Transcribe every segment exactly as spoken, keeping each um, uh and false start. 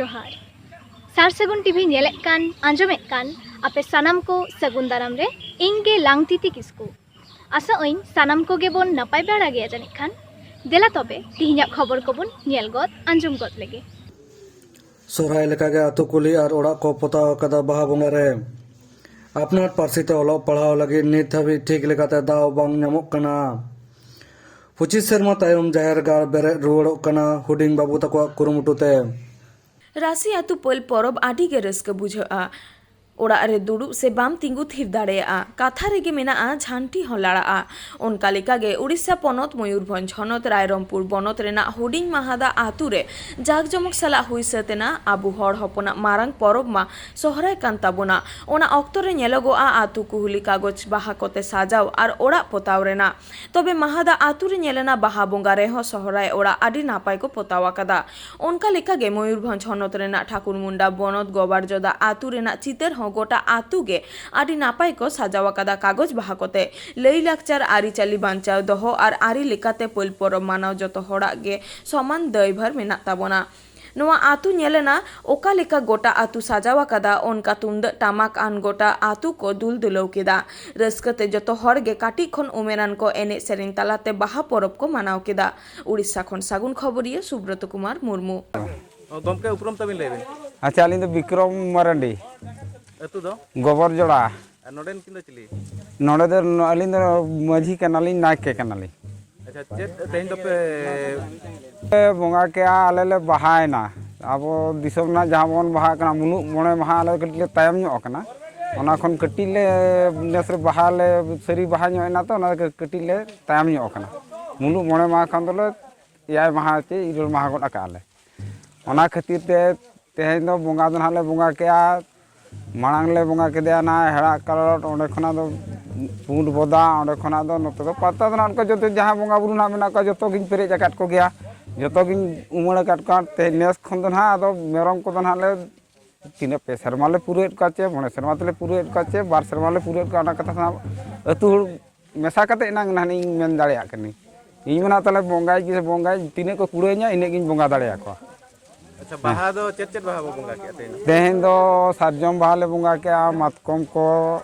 ᱡᱚᱦᱟᱨ᱾ ᱥᱟᱨ ᱥᱟᱹᱜᱩᱱ ᱴᱤᱵᱷᱤ ᱧᱮᱞᱮᱫ ᱠᱟᱱ, ᱟᱸᱡᱚᱢᱮᱫ ᱠᱟᱱ ᱟᱯᱮ ᱥᱟᱱᱟᱢ ᱠᱚ ᱥᱟᱹᱜᱩᱱ ᱫᱟᱨᱟᱢ ᱨᱮ ᱤᱧ ᱜᱮ ᱞᱟᱝᱛᱤᱛᱤ ᱠᱤᱥᱠᱩ᱾ ᱟᱥᱚᱜ ᱟᱹᱧ ᱥᱟᱱᱟᱢ ᱠᱚᱜᱮ ᱵᱚᱱ ᱱᱟᱯᱟᱭ ᱵᱟᱲᱟ ᱜᱮᱭᱟ ᱡᱟᱹᱱᱤᱡ ᱠᱷᱟᱱ᱾ ᱫᱮᱞᱟ ᱛᱚᱵᱮ ᱛᱤᱦᱤᱧᱟᱜ ᱠᱷᱚᱵᱚᱨ ᱠᱚᱵᱚᱱ ᱧᱮᱞ ᱜᱚᱫ, ᱟᱸᱡᱚᱢ ᱜᱚᱫ ᱞᱮᱜᱮ᱾ ᱥᱚᱦᱨᱟᱭ ᱞᱮᱠᱟᱜᱮ ᱟᱹᱛᱩ ᱠᱩᱞᱦᱤ ᱟᱨ ᱚᱲᱟᱜ ᱠᱚ ᱯᱚᱛᱟᱣ ᱟᱠᱟᱫᱟ ᱵᱟᱦᱟ ᱵᱚᱸᱜᱟ ᱨᱮ᱾ ᱟᱯᱱᱟᱨ ᱯᱟᱹᱨᱥᱤ ᱛᱮ ᱚᱞᱚᱜ ᱯᱟᱲᱦᱟᱣ ᱞᱟᱹᱜᱤᱫ ᱱᱤᱛ ᱦᱟᱹᱵᱤᱡ ᱴᱷᱤᱠ ᱞᱮᱠᱟᱛᱮ ᱫᱟᱣ ᱵᱟᱝ ᱧᱟᱢᱚᱜ ᱠᱟᱱᱟ᱾ ᱯᱚᱸᱪᱤᱥ ᱥᱮᱨᱢᱟ ᱛᱟᱭᱚᱢ ᱡᱟᱦᱮᱨ ᱜᱟᱲ ᱵᱮᱨᱮᱫ ᱨᱩᱣᱟᱹᱲᱚᱜ ᱠᱟᱱᱟ ᱦᱩᱰᱤᱧ ᱵᱟᱹᱵᱩ ᱛᱟᱠᱚᱣᱟᱜ ᱠᱩᱨᱩᱢᱩᱴᱩ ᱛᱮ᱾ ᱨᱟᱹᱥᱤ ᱟᱹᱛᱩ ᱯᱟᱹᱞ ᱯᱚᱨᱚᱵᱽ ᱟᱹᱰᱤ ᱜᱮ ᱨᱟᱹᱥᱠᱟᱹ ᱵᱩᱡᱷᱟᱹᱜᱼᱟ᱾ ᱚᱲᱟᱜ ᱨᱮ ᱫᱩᱲᱩᱵ ᱥᱮ ᱵᱟᱢ ᱛᱤᱸᱜᱩ ᱛᱷᱤᱨ ᱫᱟᱲᱮᱭᱟᱜᱼᱟ᱾ ᱠᱟᱛᱷᱟ ᱨᱮᱜᱮ ᱢᱮᱱᱟᱜᱼᱟ, ᱡᱷᱟᱱᱴᱤ ᱦᱚᱸ ᱞᱟᱲᱟᱜᱼᱟ᱾ ᱚᱱᱠᱟ ᱞᱮᱠᱟᱜᱮ ᱩᱲᱤᱥᱥᱟ ᱯᱚᱱᱚᱛ ᱢᱚᱭᱩᱨᱵᱷᱚᱸᱡᱽ ᱦᱚᱱᱚᱛ ᱨᱟᱭᱨᱚᱝᱯᱩᱨ ᱵᱚᱱᱚᱛ ᱨᱮᱱᱟᱜ ᱦᱩᱰᱤᱧ ᱢᱟᱦᱟᱫᱟ ᱟᱹᱛᱩ ᱨᱮ ᱡᱟᱠ ᱡᱚᱢᱚᱠ ᱥᱟᱞᱟᱜ ᱦᱩᱭ ᱥᱟᱹᱛ ᱮᱱᱟ ᱟᱵᱚ ᱦᱚᱲ ᱦᱚᱯᱚᱱᱟᱜ ᱢᱟᱨᱟᱝ ᱯᱚᱨᱚᱵᱽ ᱢᱟ ᱥᱚᱦᱨᱟᱭ ᱠᱟᱱ ᱛᱟᱵᱚᱱᱟ᱾ ᱚᱱᱟ ᱚᱠᱛᱚ ᱨᱮ ᱧᱮᱞᱚᱜᱚᱜᱼᱟ ᱟᱹᱛᱩ ᱠᱩᱦᱞᱤ ᱠᱟᱜᱚᱡᱽ ᱵᱟᱦᱟ ᱠᱚᱛᱮ ᱥᱟᱡᱟᱣ ᱟᱨ ᱚᱲᱟᱜ ᱯᱚᱛᱟᱣ ᱨᱮᱱᱟᱜ᱾ ᱛᱚᱵᱮ ᱢᱟᱦᱟᱫᱟ ᱟᱹᱛᱩ ᱨᱮ ᱧᱮᱞ ᱮᱱᱟ ᱵᱟᱦᱟ ᱵᱚᱸᱜᱟ ᱨᱮᱦᱚᱸ ᱥᱚᱦᱨᱟᱭ ᱚᱲᱟᱜ ᱟᱹᱰᱤ ᱱᱟᱯᱟᱭ ᱠᱚ ᱯᱚᱛᱟᱣ ᱟᱠᱟᱫᱟ᱾ ᱚᱱᱠᱟ ᱞᱮᱠᱟᱜᱮ ᱢᱚᱭᱩᱨᱵᱷᱚᱸᱡᱽ ᱦᱚᱱᱚᱛ ᱨᱮᱱᱟᱜ ᱴᱷᱟᱠᱩᱨ ᱢᱩᱱᱰᱟ ᱵᱚᱱᱚᱛ ᱜᱚᱵᱟᱨᱡᱚᱫᱟ ᱟᱹᱛᱩ ᱨᱮᱱᱟᱜ ᱪᱤᱛᱟᱹᱨ ᱦᱚᱸ ᱜᱚᱴᱟ ᱟᱹᱛᱩ ᱜᱮ ᱟᱹᱰᱤ ᱱᱟᱯᱟᱭ ᱠᱚ ᱥᱟᱡᱟᱣ ᱟᱠᱟᱫᱟ ᱠᱟᱜᱚᱡᱽ ᱵᱟᱦᱟ ᱠᱚᱛᱮ᱾ ᱞᱟᱹᱭ ᱞᱟᱠᱪᱟᱨ ᱟᱹᱨᱤᱪᱟᱹᱞᱤ ᱵᱟᱧᱪᱟᱣ ᱫᱚᱦᱚ ᱟᱨ ᱟᱹᱨᱤ ᱞᱮᱠᱟᱛᱮ ᱯᱟᱹᱞ ᱯᱚᱨᱚᱵᱽ ᱢᱟᱱᱟᱣ ᱡᱚᱛᱚ ᱦᱚᱲᱟᱜ ᱜᱮ ᱥᱚᱢᱟᱱ ᱫᱟᱹᱭᱵᱷᱟᱨ ᱢᱮᱱᱟᱜ ᱛᱟᱵᱚᱱᱟ᱾ ᱱᱚᱣᱟ ᱟᱹᱛᱩ ᱧᱮᱞᱮᱱᱟ ᱚᱠᱟ ᱞᱮᱠᱟ ᱜᱚᱴᱟ ᱟᱹᱛᱩ ᱥᱟᱡᱟᱣ ᱟᱠᱟᱫᱟ, ᱚᱱᱠᱟ ᱛᱩᱢᱫᱟᱹᱜ ᱴᱟᱢᱟᱠ ᱟᱱ ᱜᱚᱴᱟ ᱟᱹᱛᱩ ᱠᱚ ᱫᱩᱞ ᱫᱩᱞᱟᱹᱣ ᱠᱮᱫᱟ᱾ ᱨᱟᱹᱥᱠᱟᱹ ᱛᱮ ᱡᱚᱛᱚ ᱦᱚᱲ ᱜᱮ ᱠᱟᱹᱴᱤᱡ ᱠᱷᱚᱱ ᱩᱢᱮᱨᱟᱱ ᱠᱚ ᱮᱱᱮᱡ ᱥᱮᱨᱮᱧ ᱛᱟᱞᱟᱛᱮ ᱵᱟᱦᱟ ᱯᱚᱨᱚᱵᱽ ᱠᱚ ᱢᱟᱱᱟᱣ ᱠᱮᱫᱟ᱾ ᱩᱲᱤᱥᱥᱟ ᱠᱷᱚᱱ ᱥᱟᱹᱜᱩᱱ ᱠᱷᱚᱵᱚᱨᱤᱭᱟᱹ ᱥᱩᱵᱨᱚᱛ ᱠᱩᱢᱟᱨ ᱢᱩᱨᱢᱩ᱾ ᱚ, ᱜᱚᱢᱠᱮ, ᱩᱯᱨᱩᱢ ᱛᱟᱵᱤᱱ ᱞᱟᱹᱭ ᱵᱤᱱ᱾ ᱟᱪᱪᱷᱟ, ᱟᱹᱞᱤᱧ ᱫᱚ ᱵᱤᱠᱨᱚᱢ ᱢᱟᱨᱟᱱᱰᱤ᱾ ᱟᱹᱛᱩ ᱫᱚ? ᱜᱚᱵᱚᱨ ᱡᱚᱲᱟ᱾ ᱟᱨ ᱱᱚᱰᱮᱱ ᱠᱤᱱ ᱫᱚ ᱪᱤᱞᱤ? ᱱᱚᱰᱮ ᱫᱚ ᱱᱚ-, ᱟᱹᱞᱤᱧ ᱫᱚ ᱢᱟᱹᱡᱷᱤ ᱠᱟᱱᱟᱞᱤᱧ, ᱱᱟᱭᱠᱮ ᱠᱟᱱᱟᱞᱤᱧ᱾ ᱟᱪᱪᱷᱟ, ᱪᱮᱫ ᱛᱮᱦᱮᱧ ᱫᱚᱯᱮ ᱞᱮ ᱵᱚᱸᱜᱟ ᱠᱮᱜᱼᱟ, ᱟᱞᱮ ᱞᱮ ᱵᱟᱦᱟᱭᱮᱱᱟ᱾ ᱟᱵᱚ ᱫᱤᱥᱚᱢ ᱨᱮᱱᱟᱜ ᱡᱟᱦᱟᱸ ᱵᱚᱱ ᱵᱟᱦᱟᱜ ᱠᱟᱱᱟ, ᱢᱩᱞᱩᱜ ᱢᱚᱬᱮ ᱢᱟᱦᱟ ᱟᱞᱮ ᱫᱚ ᱠᱟᱹᱴᱤᱡ ᱞᱮ ᱛᱟᱭᱚᱢ ᱧᱚᱜ ᱟᱠᱟᱱᱟ᱾ ᱚᱱᱟ ᱠᱷᱚᱱ ᱠᱟᱹᱴᱤᱡ ᱞᱮ ᱱᱮᱥ ᱨᱮ ᱵᱟᱦᱟ ᱞᱮ ᱥᱟᱹᱨᱤ ᱵᱟᱦᱟ ᱧᱚᱜ ᱮᱱᱟ, ᱛᱚ ᱚᱱᱟ ᱠᱟᱹᱴᱤᱡ ᱞᱮ ᱛᱟᱭᱚᱢ ᱧᱚᱜ ᱟᱠᱟᱱᱟ᱾ ᱢᱩᱞᱩᱜ ᱢᱚᱬᱮ ᱢᱟᱦᱟ ᱠᱷᱚᱱ ᱫᱚᱞᱮ ᱮᱭᱟᱭ ᱢᱟᱦᱟ ᱪᱮ ᱤᱨᱟᱹᱞ ᱢᱟᱦᱟ ᱜᱚᱫ ᱟᱠᱟᱜᱼᱟ ᱞᱮ᱾ ᱚᱱᱟ ᱠᱷᱟᱹᱛᱤᱨ ᱛᱮ ᱛᱮᱦᱮᱧ ᱫᱚ ᱵᱚᱸᱜᱟ ᱫᱚ ᱱᱟᱦᱟᱜ ᱞᱮ ᱵᱚᱸᱜᱟ ᱠᱮᱜᱼᱟ᱾ ᱢᱟᱲᱟᱝ ᱞᱮ ᱵᱚᱸᱜᱟ ᱠᱮᱫᱮᱭᱟ ᱱᱟ ᱦᱮᱲᱟᱜ ᱠᱟᱞᱚᱴ, ᱚᱸᱰᱮ ᱠᱷᱚᱱᱟᱜ ᱫᱚ ᱯᱩᱸᱰ ᱵᱚᱫᱟ, ᱚᱸᱰᱮ ᱠᱷᱚᱱᱟᱜ ᱫᱚ ᱱᱚᱛᱮ ᱫᱚ ᱯᱟᱛᱟ ᱫᱚ ᱱᱟᱦᱟᱜ ᱚᱱᱠᱟ ᱡᱚᱛᱚ ᱡᱟᱦᱟᱸ ᱵᱚᱸᱜᱟ ᱵᱩᱨᱩ ᱱᱟᱦᱟᱜ ᱢᱮᱱᱟᱜ ᱠᱚᱣᱟ, ᱡᱚᱛᱚ ᱜᱤᱧ ᱯᱮᱨᱮᱡ ᱟᱠᱟᱫ ᱠᱚᱜᱮᱭᱟ, ᱡᱚᱛᱚ ᱜᱤᱧ ᱩᱢᱟᱹᱲ ᱟᱠᱟᱫ ᱠᱚᱣᱟ᱾ ᱛᱮᱦᱮᱧ ᱱᱮᱥ ᱠᱷᱚᱱ ᱫᱚ ᱱᱟᱦᱟᱜ ᱟᱫᱚ ᱢᱮᱨᱚᱢ ᱠᱚᱫᱚ ᱱᱟᱦᱟᱜ ᱞᱮ ᱛᱤᱱᱟᱹᱜ ᱯᱮ ᱥᱮᱨᱢᱟ ᱞᱮ ᱯᱩᱨᱟᱹᱣᱮᱫ ᱠᱚᱣᱟ ᱪᱮ ᱢᱚᱬᱮ ᱥᱮᱨᱢᱟ ᱛᱮᱞᱮ ᱯᱩᱨᱟᱹᱣᱮᱫ ᱠᱚᱣᱟ ᱪᱮ ᱵᱟᱨ ᱥᱮᱨᱢᱟ ᱞᱮ ᱯᱩᱨᱟᱹᱣᱮᱫ ᱠᱚᱣᱟ, ᱚᱱᱟ ᱠᱟᱛᱷᱟ ᱥᱟᱱᱟᱢ ᱟᱹᱛᱩ ᱦᱚᱲ ᱢᱮᱥᱟ ᱠᱟᱛᱮ ᱮᱱᱟᱝ ᱱᱟᱦᱟᱜ ᱤᱧ ᱢᱮᱱ ᱫᱟᱲᱮᱭᱟᱜ ᱠᱟᱹᱱᱟᱹᱧ᱾ ᱤᱧ ᱢᱮᱱᱟ ᱛᱟᱦᱞᱮ ᱵᱚᱸᱜᱟᱭ ᱜᱮ ᱵᱚᱸᱜᱟᱭ, ᱛᱤᱱᱟᱹᱜ ᱠᱚ ᱠᱩᱲᱟᱹᱧᱟ ᱤᱱᱟᱹᱜ ᱜᱤᱧ ᱵᱚᱸᱜᱟ ᱫᱟᱲᱮᱭᱟᱠᱚᱣᱟ᱾ ᱟᱪᱪᱷᱟ, ᱵᱟᱦᱟ ᱫᱚ ᱪᱮᱫ ᱪᱮᱫ ᱵᱟᱦᱟ ᱵᱚ ᱵᱚᱸᱜᱟ ᱠᱮᱫᱼᱟ ᱛᱮᱦᱮᱧ ᱫᱚ? ᱛᱮᱦᱮᱧ ᱫᱚ ᱥᱟᱨᱡᱚᱢ ᱵᱟᱦᱟ ᱞᱮ ᱵᱚᱸᱜᱟ ᱠᱮᱜᱼᱟ, ᱢᱟᱛᱠᱚᱢ ᱠᱚ,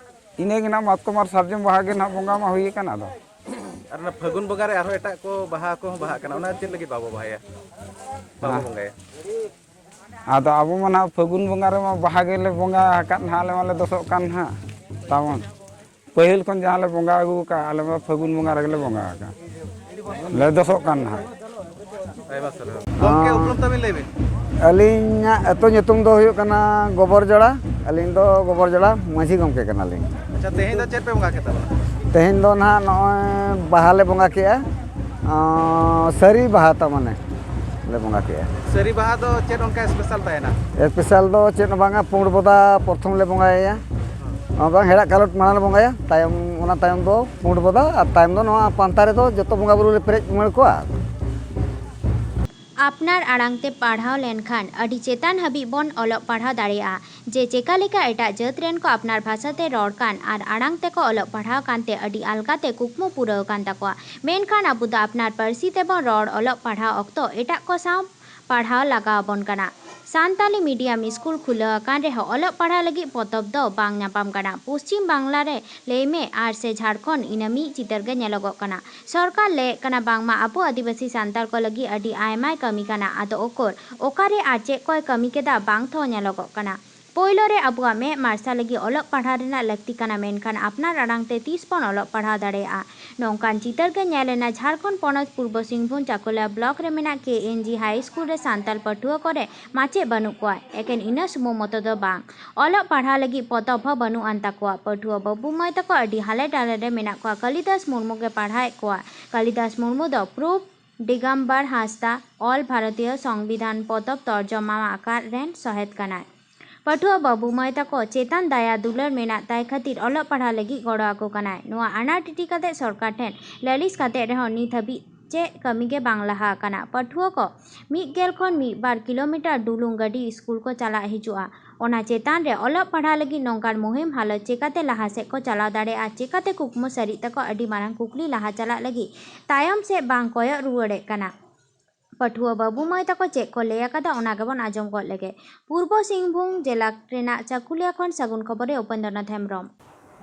ᱤᱱᱟᱹ ᱜᱮ ᱱᱟᱜ, ᱢᱟᱛᱠᱚᱢ ᱟᱨ ᱥᱟᱨᱡᱚᱢ ᱵᱟᱦᱟ ᱜᱮ ᱱᱟᱜ ᱵᱚᱸᱜᱟ ᱢᱟ ᱦᱩᱭ ᱟᱠᱟᱱ᱾ ᱟᱫᱚ ᱟᱨ ᱚᱱᱟ ᱯᱷᱟᱹᱜᱩᱱ ᱵᱚᱸᱜᱟ ᱨᱮ ᱟᱨᱦᱚᱸ ᱮᱴᱟᱜ ᱠᱚ ᱵᱟᱦᱟ ᱠᱚᱦᱚᱸ ᱵᱟᱦᱟᱜ ᱠᱟᱱᱟ, ᱚᱱᱟ ᱪᱮᱫ ᱞᱟᱹᱜᱤᱫ ᱵᱟᱵᱚ ᱵᱟᱦᱟᱭᱟ, ᱵᱟᱵᱚ ᱦᱮᱸ᱾ ᱵᱚᱸᱜᱟᱭᱟ? ᱟᱫᱚ ᱟᱵᱚ ᱢᱟ ᱱᱟᱜ ᱯᱷᱟᱹᱜᱩᱱ ᱵᱚᱸᱜᱟ ᱨᱮᱢᱟ ᱵᱟᱦᱟ ᱜᱮᱞᱮ ᱵᱚᱸᱜᱟ ᱟᱠᱟᱫ ᱱᱟᱦᱟᱜ, ᱟᱞᱮ ᱢᱟᱞᱮ ᱫᱚᱥᱚᱜ ᱠᱟᱱ ᱱᱟᱦᱟᱜ ᱛᱟᱵᱚᱱ᱾ ᱯᱟᱹᱦᱤᱞ ᱠᱷᱚᱱ ᱡᱟᱦᱟᱸ ᱞᱮ ᱵᱚᱸᱜᱟ ᱟᱹᱜᱩ ᱟᱠᱟᱫᱼᱟ, ᱟᱞᱮ ᱢᱟ ᱯᱷᱟᱹᱜᱩᱱ ᱵᱚᱸᱜᱟ ᱨᱮᱜᱮ ᱞᱮ ᱵᱚᱸᱜᱟ ᱟᱠᱟᱫᱼᱟ, ᱞᱮ ᱫᱚᱥᱚᱜ ᱠᱟᱱ ᱱᱟᱦᱟᱜ᱾ ᱟᱭᱢᱟ ᱥᱟᱨᱦᱟᱣ᱾ ᱜᱚᱢᱠᱮ, ᱦᱚᱸ᱾ ᱩᱯᱨᱩᱢ ᱛᱟᱵᱤᱱ ᱞᱟᱹᱭ ᱵᱤᱱ᱾ ᱟᱹᱞᱤᱧᱟᱜ ᱟᱹᱛᱩ ᱧᱩᱛᱩᱢ ᱫᱚ ᱦᱩᱭᱩᱜ ᱠᱟᱱᱟ ᱜᱚᱵᱚᱨᱡᱚᱲᱟ᱾ ᱟᱹᱞᱤᱧ ᱫᱚ ᱜᱚᱵᱚᱨᱡᱚᱲᱟ ᱢᱟᱹᱡᱷᱤ ᱜᱚᱢᱠᱮ ᱠᱟᱱᱟᱞᱤᱧ᱾ ᱟᱪᱪᱷᱟ, ᱛᱮᱦᱮᱧ ᱫᱚ ᱪᱮᱫ ᱯᱮ ᱵᱚᱸᱜᱟ ᱠᱮᱫ ᱛᱟᱵᱚᱱᱟ? ᱛᱮᱦᱮᱧ ᱫᱚ ᱱᱟᱦᱟᱜ ᱱᱚᱜᱼᱚᱭ ᱵᱟᱦᱟ ᱞᱮ ᱵᱚᱸᱜᱟ ᱠᱮᱜᱼᱟ᱾ ᱟᱸ, ᱥᱟᱹᱨᱤ ᱵᱟᱦᱟ ᱛᱟ ᱢᱟᱱᱮ ᱞᱮ ᱵᱚᱸᱜᱟ ᱠᱮᱜᱼᱟ᱾ ᱥᱟᱹᱨᱤ ᱵᱟᱦᱟ ᱫᱚ ᱪᱮᱫ ᱚᱱᱠᱟ ᱥᱯᱮᱥᱟᱞ ᱛᱟᱦᱮᱱᱟ? ᱥᱯᱮᱥᱟᱞ ᱫᱚ ᱪᱮᱫ ᱦᱚᱸ ᱵᱟᱝᱟ, ᱯᱩᱸᱰ ᱵᱚᱫᱟ ᱯᱨᱚᱛᱷᱚᱢ ᱞᱮ ᱵᱚᱸᱜᱟᱭᱟ᱾ ᱚᱱᱟ ᱫᱚ ᱦᱮᱲᱟᱜ ᱠᱟᱞᱚᱴ ᱢᱟᱲᱟᱝ ᱞᱮ ᱵᱚᱸᱜᱟᱭᱟ, ᱛᱟᱭᱚᱢ, ᱚᱱᱟ ᱛᱟᱭᱚᱢ ᱫᱚ ᱯᱩᱸᱰ ᱵᱚᱫᱟ, ᱟᱨ ᱛᱟᱭᱚᱢ ᱫᱚ ᱱᱚᱣᱟ ᱯᱟᱱᱛᱟ ᱨᱮᱫᱚ ᱡᱚᱛᱚ ᱵᱚᱸᱜᱟ ᱵᱩᱨᱩ ᱞᱮ ᱯᱮᱨᱮᱡ ᱩᱢᱟᱹᱲ ᱠᱚᱣᱟ᱾ ᱟᱯᱱᱟᱨ ᱟᱲᱟᱝ ᱛᱮ ᱯᱟᱲᱦᱟᱣ ᱞᱮᱱᱠᱷᱟᱱ ᱟᱹᱰᱤ ᱪᱮᱛᱟᱱ ᱦᱟᱹᱵᱤᱡ ᱵᱚᱱ ᱚᱞᱚᱜ ᱯᱟᱲᱦᱟᱣ ᱫᱟᱲᱮᱭᱟᱜᱼᱟ᱾ ᱡᱮ ᱪᱮᱠᱟ ᱞᱮᱠᱟ ᱮᱴᱟᱜ ᱡᱟᱹᱛ ᱨᱮᱱ ᱠᱚ ᱟᱯᱱᱟᱨ ᱵᱷᱟᱥᱟ ᱛᱮ ᱨᱚᱲ ᱠᱟᱱ ᱟᱨ ᱟᱲᱟᱝ ᱛᱮᱠᱚ ᱚᱞᱚᱜ ᱯᱟᱲᱦᱟᱣ ᱠᱟᱱᱛᱮ ᱟᱹᱰᱤ ᱟᱞᱜᱟ ᱛᱮ ᱠᱩᱠᱢᱩ ᱯᱩᱨᱟᱹᱣ ᱟᱠᱟᱱ ᱛᱟᱠᱚᱣᱟ, ᱢᱮᱱᱠᱷᱟᱱ ᱟᱵᱚ ᱫᱚ ᱟᱯᱱᱟᱨ ᱯᱟᱹᱨᱥᱤ ᱛᱮᱵᱚᱱ ᱨᱚᱲ ᱚᱞᱚᱜ ᱯᱟᱲᱦᱟᱣ ᱚᱠᱛᱚ ᱮᱴᱟᱜ ᱠᱚ ᱥᱟᱶ ᱯᱟᱲᱦᱟᱣ ᱞᱟᱜᱟᱣ ᱟᱵᱚᱱ ᱠᱟᱱᱟ᱾ ᱥᱟᱱᱛᱟᱞᱤ ᱢᱤᱰᱤᱭᱟᱢ ᱥᱠᱩᱞ ᱠᱷᱩᱞᱟᱹᱣ ᱟᱠᱟᱱ ᱨᱮᱦᱚᱸ ᱚᱞᱚᱜ ᱯᱟᱲᱦᱟᱣ ᱞᱟᱹᱜᱤᱫ ᱯᱚᱛᱚᱵ ᱫᱚ ᱵᱟᱝ ᱧᱟᱯᱟᱢ ᱠᱟᱱᱟ᱾ ᱯᱚᱥᱪᱤᱢ ᱵᱟᱝᱞᱟ ᱨᱮ ᱞᱟᱹᱭ ᱢᱮ ᱟᱨ ᱥᱮ ᱡᱷᱟᱲᱠᱷᱚᱸᱰ, ᱤᱱᱟᱹ ᱢᱤᱫ ᱪᱤᱛᱟᱹᱨ ᱜᱮ ᱧᱮᱞᱚᱜᱚᱜ ᱠᱟᱱᱟ᱾ ᱥᱚᱨᱠᱟᱨ ᱞᱟᱹᱭᱮᱫ ᱠᱟᱱᱟ ᱵᱟᱝᱢᱟ ᱟᱵᱚ ᱟᱹᱫᱤᱵᱟᱹᱥᱤ ᱥᱟᱱᱛᱟᱲ ᱠᱚ ᱞᱟᱹᱜᱤᱫ ᱟᱹᱰᱤ ᱟᱭᱢᱟᱭ ᱠᱟᱹᱢᱤ ᱠᱟᱱᱟ, ᱟᱫᱚ ᱚᱠᱚᱨ ᱚᱠᱟᱨᱮ ᱟᱨ ᱪᱮᱫ ᱠᱚᱭ ᱠᱟᱹᱢᱤ ᱠᱮᱫᱟ ᱵᱟᱝ ᱛᱷᱚ ᱧᱮᱞᱚᱜᱚᱜ ᱠᱟᱱᱟ᱾ ᱯᱳᱭᱞᱳ ᱨᱮ ᱟᱵᱚᱣᱟᱜ ᱢᱮᱫ ᱢᱟᱨᱥᱟᱞ ᱞᱟᱹᱜᱤᱫ ᱚᱞᱚᱜ ᱯᱟᱲᱦᱟᱣ ᱨᱮᱱᱟᱜ ᱞᱟᱹᱠᱛᱤ ᱠᱟᱱᱟ, ᱢᱮᱱᱠᱷᱟᱱ ᱟᱯᱱᱟᱨ ᱟᱲᱟᱝ ᱛᱮ ᱛᱤᱥ ᱵᱚᱱ ᱚᱞᱚᱜ ᱯᱟᱲᱦᱟᱣ ᱫᱟᱲᱮᱭᱟᱜᱼᱟ? ᱱᱚᱝᱠᱟᱱ ᱪᱤᱛᱟᱹᱨ ᱜᱮ ᱧᱮᱞ ᱮᱱᱟ ᱡᱷᱟᱲᱠᱷᱚᱸᱰ ᱯᱚᱱᱚᱛ ᱯᱩᱨᱵᱚ ᱥᱤᱝᱵᱷᱩᱢ ᱪᱟᱠᱩᱞᱤᱭᱟ ᱵᱞᱚᱠ ᱨᱮ ᱢᱮᱱᱟᱜ ᱠᱮ ᱮᱱ ᱡᱤ ᱦᱟᱭ ᱥᱠᱩᱞ ᱨᱮ ᱥᱟᱱᱛᱟᱲ ᱯᱟᱹᱴᱷᱩᱣᱟᱹ ᱠᱚᱨᱮ ᱢᱟᱪᱮᱫ ᱵᱟᱹᱱᱩᱜ ᱠᱚᱣᱟ᱾ ᱮᱠᱮᱱ ᱤᱱᱟᱹ ᱥᱩᱢᱩᱝ ᱢᱚᱛᱚ ᱫᱚ ᱵᱟᱝ, ᱚᱞᱚᱜ ᱯᱟᱲᱦᱟᱣ ᱞᱟᱹᱜᱤᱫ ᱯᱚᱛᱚᱵ ᱦᱚᱸ ᱵᱟᱹᱱᱩᱜ ᱟᱱ ᱛᱟᱠᱚᱣᱟ᱾ ᱯᱟᱹᱴᱷᱩᱣᱟᱹ ᱵᱟᱹᱵᱩ ᱢᱟᱹᱭ ᱛᱟᱠᱚ ᱟᱹᱰᱤ ᱦᱟᱞᱮ ᱰᱟᱞᱮ ᱨᱮ ᱢᱮᱱᱟᱜ ᱠᱚᱣᱟ᱾ ᱠᱟᱞᱤᱫᱟᱥ ᱢᱩᱨᱢᱩ ᱜᱮ ᱯᱟᱲᱦᱟᱣᱮᱫ ᱠᱚᱣᱟ᱾ ᱠᱟᱞᱤᱫᱟᱥ ᱢᱩᱨᱢᱩ ᱫᱚ ᱯᱨᱩᱯ ᱰᱤᱜᱟᱢᱵᱟᱨ ᱦᱟᱸᱥᱫᱟ ᱚᱞ ᱵᱷᱟᱨᱚᱛᱤᱭᱚ ᱥᱚᱝᱵᱤᱫᱷᱟᱱ ᱯᱚᱛᱚᱵ ᱛᱚᱨᱡᱚᱢᱟ ᱟᱠᱟᱫ ᱨᱮᱱ ᱥᱚᱦᱮᱫ ᱠᱟᱱᱟᱭ᱾ ᱯᱟᱹᱴᱷᱩᱣᱟᱹ ᱵᱟᱹᱵᱩ ᱢᱟᱹᱭ ᱛᱟᱠᱚ ᱪᱮᱛᱟᱱ ᱫᱟᱭᱟ ᱫᱩᱞᱟᱹᱲ ᱢᱮᱱᱟᱜ ᱛᱟᱭ ᱠᱷᱟᱹᱛᱤᱨ ᱚᱞᱚᱜ ᱯᱟᱲᱦᱟᱣ ᱞᱟᱹᱜᱤᱫ ᱜᱚᱲᱚ ᱟᱠᱚ ᱠᱟᱱᱟᱭ᱾ ᱱᱚᱣᱟ ᱟᱱᱟᱴ ᱤᱫᱤ ᱠᱟᱛᱮ ᱥᱚᱨᱠᱟᱨ ᱴᱷᱮᱱ ᱞᱟᱹᱞᱤᱥ ᱠᱟᱛᱮ ᱨᱮᱦᱚᱸ ᱱᱤᱛ ᱦᱟᱹᱵᱤᱡ ᱪᱮᱫ ᱠᱟᱹᱢᱤ ᱜᱮ ᱵᱟᱝ ᱞᱟᱦᱟ ᱟᱠᱟᱱᱟ᱾ ᱯᱟᱹᱴᱷᱩᱣᱟᱹ ᱠᱚ ᱢᱤᱫ ᱜᱮᱞ ᱠᱷᱚᱱ ᱢᱤᱫ ᱵᱟᱨ ᱠᱤᱞᱳᱢᱤᱴᱟᱨ ᱰᱩᱞᱩᱝ ᱜᱟᱹᱰᱤ ᱥᱠᱩᱞ ᱠᱚ ᱪᱟᱞᱟᱜ ᱦᱤᱡᱩᱜᱼᱟ᱾ ᱚᱱᱟ ᱪᱮᱛᱟᱱ ᱨᱮ ᱚᱞᱚᱜ ᱯᱟᱲᱦᱟᱣ ᱞᱟᱹᱜᱤᱫ ᱱᱚᱝᱠᱟᱱ ᱢᱩᱦᱤᱢ ᱦᱟᱞᱚᱛ ᱪᱮᱠᱟᱛᱮ ᱞᱟᱦᱟ ᱥᱮᱫ ᱠᱚ ᱪᱟᱞᱟᱣ ᱫᱟᱲᱮᱭᱟᱜᱼᱟ? ᱪᱮᱠᱟᱛᱮ ᱠᱩᱠᱢᱩ ᱥᱟᱹᱨᱤᱜ ᱛᱟᱠᱚ? ᱟᱹᱰᱤ ᱢᱟᱨᱟᱝ ᱠᱩᱠᱞᱤ ᱞᱟᱦᱟ ᱪᱟᱞᱟᱜ ᱞᱟᱹᱜᱤᱫ ᱛᱟᱭᱚᱢ ᱥᱮᱫ ᱵᱟᱝ ᱠᱚᱭᱚᱜ ᱨᱩᱣᱟᱹᱲᱮᱫ ᱠᱟᱱᱟ᱾ ᱯᱟᱹᱴᱷᱩᱣᱟᱹ ᱵᱟᱹᱵᱩ ᱢᱟᱹᱭ ᱛᱟᱠᱚ ᱪᱮᱫ ᱠᱚ ᱞᱟᱹᱭ ᱟᱠᱟᱫᱟ, ᱚᱱᱟ ᱜᱮᱵᱚᱱ ᱟᱸᱡᱚᱢ ᱜᱚᱫ ᱞᱮᱜᱮ᱾ ᱯᱩᱨᱵᱚ ᱥᱤᱝᱵᱷᱩᱢ ᱡᱮᱞᱟ ᱨᱮᱱᱟᱜ ᱪᱟᱹᱠᱩᱞᱤᱭᱟ ᱠᱷᱚᱱ ᱥᱟᱹᱜᱩᱱ ᱠᱷᱚᱵᱚᱨᱤᱭᱟᱹ ᱩᱯᱮᱱᱫᱨᱚᱱᱟᱛᱷ ᱦᱮᱢᱵᱨᱚᱢ᱾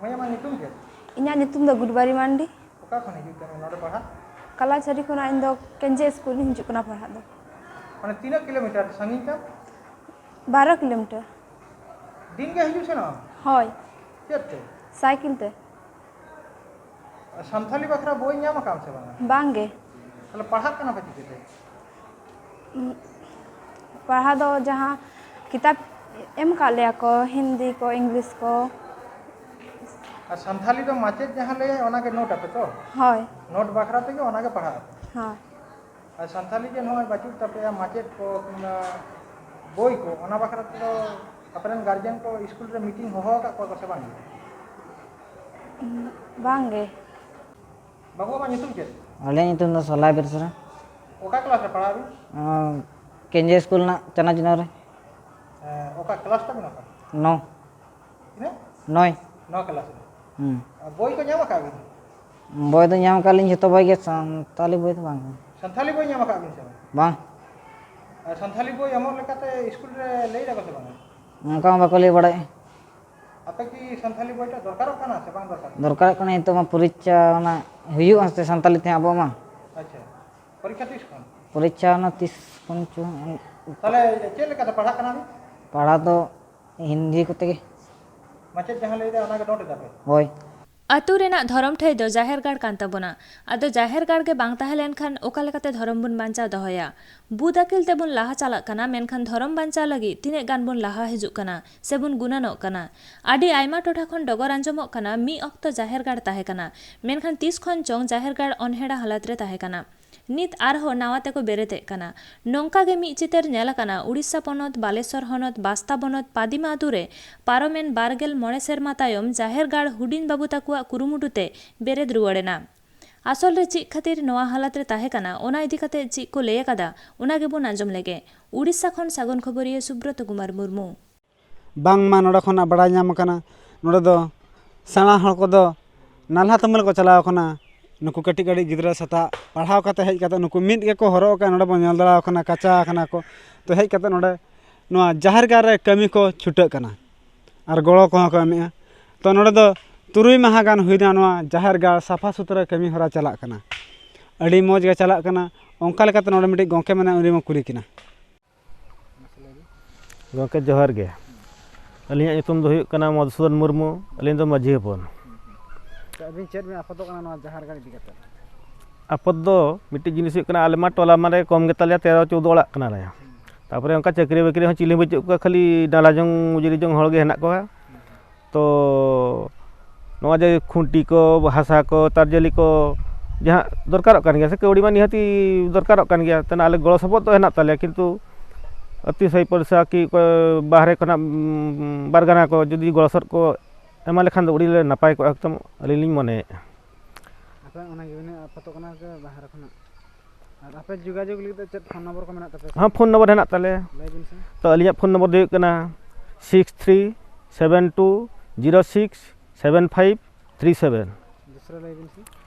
ᱢᱟᱹᱭ, ᱟᱢᱟᱜ ᱧᱩᱛᱩᱢ ᱪᱮᱫ? ᱤᱧᱟᱹᱜ ᱧᱩᱛᱩᱢ ᱫᱚ ᱜᱩᱰᱵᱟᱨᱤ ᱢᱟᱱᱰᱤ᱾ ᱚᱠᱟ ᱠᱷᱚᱱ ᱦᱤᱡᱩᱜ ᱠᱟᱱᱟ ᱱᱚᱰᱮ ᱯᱟᱲᱦᱟᱜ? ᱠᱟᱞᱟᱪᱷᱟᱹᱨᱤ ᱠᱷᱚᱱᱟᱜ ᱤᱧ ᱫᱚ ᱠᱮᱱᱡᱮ ᱥᱠᱩᱞ ᱤᱧ ᱦᱤᱡᱩᱜ ᱠᱟᱱᱟ ᱯᱟᱲᱦᱟᱜ ᱫᱚ᱾ ᱢᱟᱱᱮ ᱛᱤᱱᱟᱹᱜ ᱠᱤᱞᱳᱢᱤᱴᱟᱨ ᱥᱟᱺᱜᱤᱧ ᱛᱟᱢ? ᱵᱟᱨᱚ ᱠᱤᱞᱳᱢᱤᱴᱟᱨ᱾ ᱫᱤᱱ ᱜᱮ ᱦᱤᱡᱩᱜ ᱥᱮᱱᱚᱜ ᱟᱢ? ᱦᱳᱭ᱾ ᱪᱮᱫ ᱛᱮ? ᱥᱟᱭᱠᱮᱞ ᱛᱮ᱾ ᱥᱟᱱᱛᱷᱟᱞᱤ ᱵᱟᱠᱷᱨᱟ ᱵᱳᱭ ᱧᱟᱢ ᱟᱠᱟᱫ ᱟᱢ ᱥᱮ ᱵᱟᱝᱟ? ᱵᱟᱝ ᱜᱮ᱾ ᱛᱟᱦᱞᱮ ᱯᱟᱲᱦᱟᱜ ᱠᱟᱱᱟ ᱯᱮ ᱪᱤᱠᱟᱹᱛᱮ? ᱩᱸ, ᱯᱟᱲᱦᱟᱣ ᱫᱚ ᱡᱟᱦᱟᱸ ᱠᱤᱛᱟᱵ ᱮᱢ ᱟᱠᱟᱫ ᱞᱮᱭᱟ ᱠᱚ, ᱦᱤᱱᱫᱤ ᱠᱚ, ᱤᱝᱞᱤᱥ ᱠᱚ᱾ ᱟᱨ ᱥᱟᱱᱛᱷᱟᱞᱤ ᱫᱚ ᱢᱟᱪᱮᱫ ᱡᱟᱦᱟᱸ ᱞᱟᱹᱭᱟᱭ, ᱚᱱᱟᱜᱮ ᱱᱳᱴ ᱟᱯᱮ ᱛᱚ? ᱦᱳᱭ᱾ ᱱᱳᱴ ᱵᱟᱠᱷᱨᱟ ᱛᱮᱜᱮ ᱚᱱᱟᱜᱮ ᱯᱟᱲᱦᱟᱜ ᱟᱯᱮ? ᱦᱳᱭ᱾ ᱟᱨ ᱥᱟᱱᱛᱷᱟᱞᱤ ᱜᱮ ᱱᱚᱜᱼᱚᱭ ᱵᱟᱹᱪᱩᱜ ᱛᱟᱯᱮᱭᱟ ᱢᱟᱪᱮᱫ ᱠᱚ ᱠᱤᱝᱵᱟ ᱵᱳᱭ ᱠᱚ, ᱚᱱᱟ ᱵᱟᱠᱷᱨᱟ ᱛᱮᱫᱚ ᱟᱯᱮᱨᱮᱱ ᱜᱟᱨᱡᱮᱱ ᱠᱚ ᱥᱠᱩᱞ ᱨᱮ ᱢᱤᱴᱤᱝ ᱦᱚᱦᱚ ᱟᱠᱟᱫ ᱠᱚᱣᱟ ᱠᱚ ᱥᱮ ᱵᱟᱝ? ᱵᱟᱝ ᱜᱮ᱾ ᱵᱟᱹᱵᱩ, ᱟᱢᱟᱜ ᱧᱩᱛᱩᱢ ᱪᱮᱫ? ᱟᱞᱮᱭᱟᱜ ᱧᱩᱛᱩᱢ ᱫᱚ ᱥᱚᱞᱟᱭ ᱵᱮᱥᱨᱟ᱾ ᱚᱠᱟ ᱠᱞᱟᱥ ᱨᱮ ᱯᱟᱲᱦᱟᱜ ᱟᱵᱤᱱ? ᱟᱸ, ᱠᱮᱱᱡᱤ ᱥᱠᱩᱞ ᱨᱮᱱᱟᱜ ᱪᱟᱱᱟᱪ ᱱᱚ ᱨᱮ᱾ ᱦᱮᱸ, ᱚᱠᱟ ᱠᱞᱟᱥ ᱛᱟᱵᱤᱱ ᱚᱠᱟ? ᱱᱚ᱾ ᱛᱤᱱᱟᱹᱜ? ᱱᱚᱭ᱾ ᱱᱚ ᱠᱞᱟᱥ ᱨᱮ᱾ ᱦᱩᱸ᱾ ᱟᱨ ᱵᱳᱭ ᱠᱚ ᱧᱟᱢ ᱟᱠᱟᱫ ᱵᱤᱱ? ᱵᱳᱭ ᱫᱚ ᱧᱟᱢ ᱟᱠᱟᱫ ᱞᱤᱧ ᱡᱷᱚᱛᱚ ᱵᱳᱭ ᱜᱮ, ᱥᱟᱱᱛᱟᱞᱤ ᱵᱳᱭ ᱫᱚ ᱵᱟᱝ᱾ ᱥᱟᱱᱛᱟᱞᱤ ᱵᱳᱭ ᱧᱟᱢ ᱟᱠᱟᱫ ᱵᱤᱱ ᱥᱮ ᱵᱟᱝ? ᱵᱟᱝ᱾ ᱟᱨ ᱥᱟᱱᱛᱟᱞᱤ ᱵᱳᱭ ᱮᱢᱚᱜ ᱞᱮᱠᱟᱛᱮ ᱥᱠᱩᱞ ᱨᱮ ᱞᱟᱹᱭ ᱫᱟᱠᱚ ᱥᱮ ᱵᱟᱝ? ᱚᱱᱠᱟ ᱢᱟ ᱵᱟᱠᱚ ᱞᱟᱹᱭ ᱵᱟᱲᱟᱭᱮᱫ᱾ ᱟᱯᱮ ᱠᱤ ᱥᱟᱱᱛᱟᱞᱤ ᱵᱳᱭᱴᱟ ᱫᱚᱨᱠᱟᱨᱚᱜ ᱠᱟᱱᱟ ᱥᱮ ᱵᱟᱝ ᱫᱚᱨᱠᱟᱨ? ᱫᱚᱨᱠᱟᱨᱚᱜ ᱠᱟᱱᱟ, ᱱᱤᱛᱚᱜ ᱢᱟ ᱯᱚᱨᱤᱠᱠᱷᱟ ᱚᱱᱟ ᱦᱩᱭᱩᱜᱼᱟ ᱥᱮ ᱥᱟᱱᱛᱟᱞᱤ ᱛᱮ ᱟᱵᱚ ᱢᱟ᱾ ᱟᱪᱪᱷᱟ, ᱯᱚᱨᱤᱠᱠᱷᱟ ᱛᱤᱥ ᱠᱷᱚᱱ? ᱯᱚᱨᱤᱠᱠᱷᱟ ᱚᱱᱟ ᱛᱤᱥ ᱠᱷᱚᱱ ᱪᱚ᱾ ᱛᱟᱦᱞᱮ ᱪᱮᱫ ᱞᱮᱠᱟᱛᱮ ᱯᱟᱲᱦᱟᱜ ᱠᱟᱱᱟ ᱵᱤᱱ? ᱯᱟᱲᱦᱟᱣ ᱫᱚ ᱦᱤᱱᱫᱤ ᱠᱚᱛᱮ ᱜᱮ᱾ ᱢᱟᱪᱮᱫ ᱡᱟᱦᱟᱸ ᱞᱟᱹᱭ ᱫᱟ, ᱚᱱᱟ ᱜᱮ ᱱᱳᱴ ᱮᱫᱟ ᱯᱮ? ᱦᱳᱭ᱾ ᱟᱹᱛᱩ ᱨᱮᱱᱟᱜ ᱫᱷᱚᱨᱚᱢ ᱴᱷᱟᱹᱭ ᱫᱚ ᱡᱟᱦᱮᱨ ᱜᱟᱲ ᱠᱟᱱ ᱛᱟᱵᱚᱱᱟ᱾ ᱟᱫᱚ ᱡᱟᱦᱮᱨ ᱜᱟᱲ ᱜᱮ ᱵᱟᱝ ᱛᱟᱦᱮᱸ ᱞᱮᱱᱠᱷᱟᱱ ᱚᱠᱟ ᱞᱮᱠᱟᱛᱮ ᱫᱷᱚᱨᱚᱢ ᱵᱚᱱ ᱵᱟᱧᱪᱟᱣ ᱫᱚᱦᱚᱭᱟ? ᱵᱩᱫ ᱟᱹᱠᱤᱞ ᱛᱮᱵᱚᱱ ᱞᱟᱦᱟ ᱪᱟᱞᱟᱜ ᱠᱟᱱᱟ, ᱢᱮᱱᱠᱷᱟᱱ ᱫᱷᱚᱨᱚᱢ ᱵᱟᱧᱪᱟᱣ ᱞᱟᱹᱜᱤᱫ ᱛᱤᱱᱟᱹᱜ ᱜᱟᱱ ᱵᱚᱱ ᱞᱟᱦᱟ ᱦᱤᱡᱩᱜ ᱠᱟᱱᱟ ᱥᱮᱵᱚᱱ ᱜᱩᱱᱟᱹᱱᱚᱜ ᱠᱟᱱᱟ? ᱟᱹᱰᱤ ᱟᱭᱢᱟ ᱴᱚᱴᱷᱟ ᱠᱷᱚᱱ ᱰᱚᱜᱚᱨ ᱟᱸᱡᱚᱢᱚᱜ ᱠᱟᱱᱟ, ᱢᱤᱫ ᱚᱠᱛᱚ ᱡᱟᱦᱮᱨ ᱜᱟᱲ ᱛᱟᱦᱮᱸ ᱠᱟᱱᱟ, ᱢᱮᱱᱠᱷᱟᱱ ᱛᱤᱥ ᱠᱷᱚᱱ ᱪᱚᱝ ᱡᱟᱦᱮᱨ ᱜᱟᱲ ᱚᱱᱦᱮᱲᱟ ᱦᱟᱞᱚᱛ ᱨᱮ ᱛᱟᱦᱮᱸ ᱠᱟᱱᱟ᱾ ᱱᱤᱛ ᱟᱨᱦᱚᱸ ᱱᱟᱣᱟ ᱛᱮᱠᱚ ᱵᱮᱨᱮᱫᱮᱜ ᱠᱟᱱᱟ᱾ ᱱᱚᱝᱠᱟ ᱜᱮ ᱢᱤᱫ ᱪᱤᱛᱟᱹᱨ ᱧᱮᱞ ᱟᱠᱟᱱᱟ ᱩᱲᱤᱥᱥᱟ ᱯᱚᱱᱚᱛ ᱵᱟᱞᱮᱥᱚᱨ ᱦᱚᱱᱚᱛ ᱵᱟᱥᱛᱟ ᱵᱚᱱᱚᱛ ᱯᱟᱫᱤᱢᱟ ᱟᱹᱛᱩ ᱨᱮ᱾ ᱯᱟᱨᱚᱢᱮᱱ ᱵᱟᱨ ᱜᱮᱞ ᱢᱚᱬᱮ ᱥᱮᱨᱢᱟ ᱛᱟᱭᱚᱢ ᱡᱟᱦᱮᱨ ᱜᱟᱲ ᱦᱩᱰᱤᱧ ᱵᱟᱹᱵᱩ ᱛᱟᱠᱚᱣᱟᱜ ᱠᱩᱨᱩᱢᱩᱴᱩ ᱛᱮ ᱵᱮᱨᱮᱫ ᱨᱩᱣᱟᱹᱲ ᱮᱱᱟ᱾ ᱟᱥᱚᱞ ᱨᱮ ᱪᱮᱫ ᱠᱷᱟᱹᱛᱤᱨ ᱱᱚᱣᱟ ᱦᱟᱞᱚᱛ ᱨᱮ ᱛᱟᱦᱮᱸ ᱠᱟᱱᱟ, ᱚᱱᱟ ᱤᱫᱤ ᱠᱟᱛᱮ ᱪᱮᱫ ᱠᱚ ᱞᱟᱹᱭ ᱟᱠᱟᱫᱟ, ᱚᱱᱟ ᱜᱮᱵᱚᱱ ᱟᱸᱡᱚᱢ ᱞᱮᱜᱮ᱾ ᱩᱲᱤᱥᱥᱟ ᱠᱷᱚᱱ ᱥᱟᱹᱜᱩᱱ ᱠᱷᱚᱵᱚᱨᱤᱭᱟᱹ ᱥᱩᱵᱨᱚᱛᱚ ᱠᱩᱢᱟᱨ ᱢᱩᱨᱢᱩ᱾ ᱵᱟᱝᱢᱟ ᱱᱚᱰᱮ ᱠᱷᱚᱱᱟᱜ ᱵᱟᱲᱟᱭ ᱧᱟᱢ ᱟᱠᱟᱱᱟ, ᱱᱚᱰᱮ ᱫᱚ ᱥᱮᱬᱟ ᱦᱚᱲ ᱠᱚᱫᱚ ᱱᱟᱞᱦᱟ ᱛᱩᱢᱟᱹᱞ ᱠᱚ ᱪᱟᱞᱟᱣ ᱟᱠᱟᱱᱟ, ᱱᱩᱠᱩ ᱠᱟᱹᱴᱤᱡ ᱠᱟᱹᱴᱤᱡ ᱜᱤᱫᱽᱨᱟᱹ ᱥᱮᱛᱟᱜ ᱯᱟᱲᱦᱟᱣ ᱠᱟᱛᱮ ᱦᱮᱡ ᱠᱟᱛᱮ ᱱᱩᱠᱩ ᱢᱤᱫ ᱜᱮᱠᱚ ᱦᱚᱨᱚᱜ ᱟᱠᱟᱫ, ᱱᱚᱰᱮ ᱵᱚᱱ ᱧᱮᱞ ᱫᱟᱲᱮᱭᱟᱠᱚ ᱠᱟᱱᱟ, ᱠᱟᱪᱟ ᱟᱠᱟᱱᱟ ᱠᱚ᱾ ᱛᱚ ᱦᱮᱡ ᱠᱟᱛᱮ ᱱᱚᱰᱮ ᱱᱚᱣᱟ ᱡᱟᱦᱮᱨ ᱜᱟᱲ ᱨᱮ ᱠᱟᱹᱢᱤ ᱠᱚ ᱪᱷᱩᱴᱟᱹᱜ ᱠᱟᱱᱟ ᱟᱨ ᱜᱚᱲᱚ ᱠᱚᱦᱚᱸ ᱠᱚ ᱮᱢᱮᱫᱼᱟ᱾ ᱛᱚ ᱱᱚᱰᱮ ᱫᱚ ᱛᱩᱨᱩᱭ ᱢᱟᱦᱟ ᱜᱟᱱ ᱦᱩᱭᱱᱟ ᱱᱚᱣᱟ ᱡᱟᱦᱮᱨ ᱜᱟᱲ ᱥᱟᱯᱷᱟ ᱥᱩᱛᱨᱟᱹ ᱠᱟᱹᱢᱤ ᱦᱚᱨᱟ ᱪᱟᱞᱟᱜ ᱠᱟᱱᱟ, ᱟᱹᱰᱤ ᱢᱚᱡᱽ ᱜᱮ ᱪᱟᱞᱟᱜ ᱠᱟᱱᱟ᱾ ᱚᱱᱠᱟ ᱞᱮᱠᱟᱛᱮ ᱱᱚᱰᱮ ᱢᱤᱫᱴᱤᱡ ᱜᱚᱢᱠᱮ ᱢᱮᱱᱟᱭᱟ, ᱩᱱᱤ ᱵᱚᱱ ᱠᱩᱞᱤ ᱠᱤᱱᱟ᱾ ᱜᱚᱢᱠᱮ ᱡᱚᱦᱟᱨ ᱜᱮ᱾ ᱟᱹᱞᱤᱧᱟᱜ ᱧᱩᱛᱩᱢ ᱫᱚ ᱦᱩᱭᱩᱜ ᱠᱟᱱᱟ ᱢᱚᱫᱷᱩᱥᱩᱫᱚᱱ ᱢᱩᱨᱢᱩ᱾ ᱟᱹᱞᱤᱧ ᱫᱚ ᱢᱟᱹᱡᱷᱤ ᱦᱚᱯᱚᱱ᱾ ᱛᱚ ᱟᱹᱵᱤᱱ ᱪᱮᱫ ᱵᱤᱱ ᱟᱯᱚᱛᱚᱜ ᱠᱟᱱᱟ ᱱᱚᱣᱟ ᱡᱟᱦᱮᱨ ᱜᱟᱲ ᱤᱫᱤ ᱠᱟᱛᱮ? ᱟᱯᱚᱛ ᱫᱚ ᱢᱤᱫᱴᱤᱡ ᱡᱤᱱᱤᱥ ᱦᱩᱭᱩᱜ ᱠᱟᱱᱟ, ᱟᱞᱮ ᱢᱟ ᱴᱚᱞᱟ ᱢᱟᱱᱮ ᱠᱚᱢ ᱜᱮᱛᱟᱞᱮᱭᱟ, ᱛᱮᱨᱚ ᱪᱳᱣᱫᱚ ᱚᱲᱟᱜ ᱠᱟᱱᱟᱞᱮ᱾ ᱛᱟᱯᱚᱨᱮ ᱚᱱᱠᱟ ᱪᱟᱹᱠᱨᱤ ᱵᱟᱹᱠᱨᱤ ᱦᱚᱸ ᱪᱤᱞᱤ ᱦᱚᱸ ᱵᱟᱹᱪᱩᱜ ᱠᱚᱣᱟ, ᱠᱷᱟᱹᱞᱤ ᱱᱟᱞᱟ ᱡᱚᱝ ᱢᱩᱡᱩᱨᱤ ᱡᱚᱝ ᱦᱚᱲ ᱜᱮ ᱦᱮᱱᱟᱜ ᱠᱚᱣᱟ᱾ ᱛᱚ ᱱᱚᱣᱟ ᱡᱮ ᱠᱷᱩᱱᱴᱤ ᱠᱚ, ᱦᱟᱥᱟ ᱠᱚ, ᱛᱟᱨ ᱡᱟᱹᱞᱤ ᱠᱚ ᱡᱟᱦᱟᱸ ᱫᱚᱨᱠᱟᱨᱚᱜ ᱠᱟᱱ ᱜᱮᱭᱟ, ᱥᱮ ᱠᱟᱹᱣᱰᱤ ᱢᱟ ᱱᱤᱦᱟᱹᱛᱤ ᱫᱚᱨᱠᱟᱨᱚᱜ ᱠᱟᱱ ᱜᱮᱭᱟ, ᱛᱮᱱᱟᱜ ᱟᱞᱮ ᱜᱚᱲᱚ ᱥᱚᱯᱚᱦᱚᱫ ᱫᱚ ᱦᱮᱱᱟᱜ ᱛᱟᱞᱮᱭᱟ, ᱠᱤᱱᱛᱩ ᱟᱹᱛᱩ ᱥᱟᱹᱭ ᱯᱚᱲᱥᱟ ᱠᱤ ᱚᱠᱚᱭ ᱵᱟᱦᱨᱮ ᱠᱷᱚᱱᱟᱜ, ᱩᱢ, ᱵᱟᱨᱜᱟᱱᱟ ᱠᱚ ᱡᱩᱫᱤ ᱜᱚᱲᱚ ᱥᱚᱯᱚᱦᱚᱫ ᱠᱚ ᱮᱢᱟ ᱞᱮᱠᱷᱟᱱ ᱫᱚ ᱟᱹᱰᱤ ᱞᱮ ᱱᱟᱯᱟᱭ ᱠᱚᱜᱼᱟ, ᱮᱠᱫᱚᱢ ᱟᱹᱞᱤᱧ ᱞᱤᱧ ᱢᱚᱱᱮᱭᱮᱫᱼᱟ᱾ ᱟᱯᱮ ᱚᱱᱟ ᱜᱮ ᱵᱤᱱ ᱟᱯᱚᱛᱚᱜ ᱠᱟᱱᱟ ᱥᱮ ᱵᱟᱦᱨᱮ ᱠᱷᱚᱱᱟᱜ? ᱟᱨ ᱟᱯᱮ ᱡᱳᱜᱟᱡᱳᱜᱽ ᱞᱟᱹᱜᱤᱫ ᱛᱮ ᱪᱮᱫ ᱯᱷᱳᱱ ᱱᱚᱢᱵᱚᱨ ᱠᱚ ᱢᱮᱱᱟᱜ ᱛᱟᱯᱮᱭᱟ? ᱦᱮᱸ, ᱯᱷᱳᱱ ᱱᱚᱢᱵᱚᱨ ᱦᱮᱱᱟᱜ ᱛᱟᱞᱮᱭᱟ᱾ ᱞᱟᱹᱭ ᱵᱤᱱ ᱥᱮ᱾ ᱛᱚ ᱟᱹᱞᱤᱧᱟᱜ ᱯᱷᱳᱱ ᱱᱚᱢᱵᱚᱨ ᱫᱚ ᱦᱩᱭᱩᱜ ᱠᱟᱱᱟ six three seven two zero six seven five three seven. ᱫᱚᱥᱨᱟ ᱞᱟᱹᱭ ᱵᱤᱱ ᱥᱮ᱾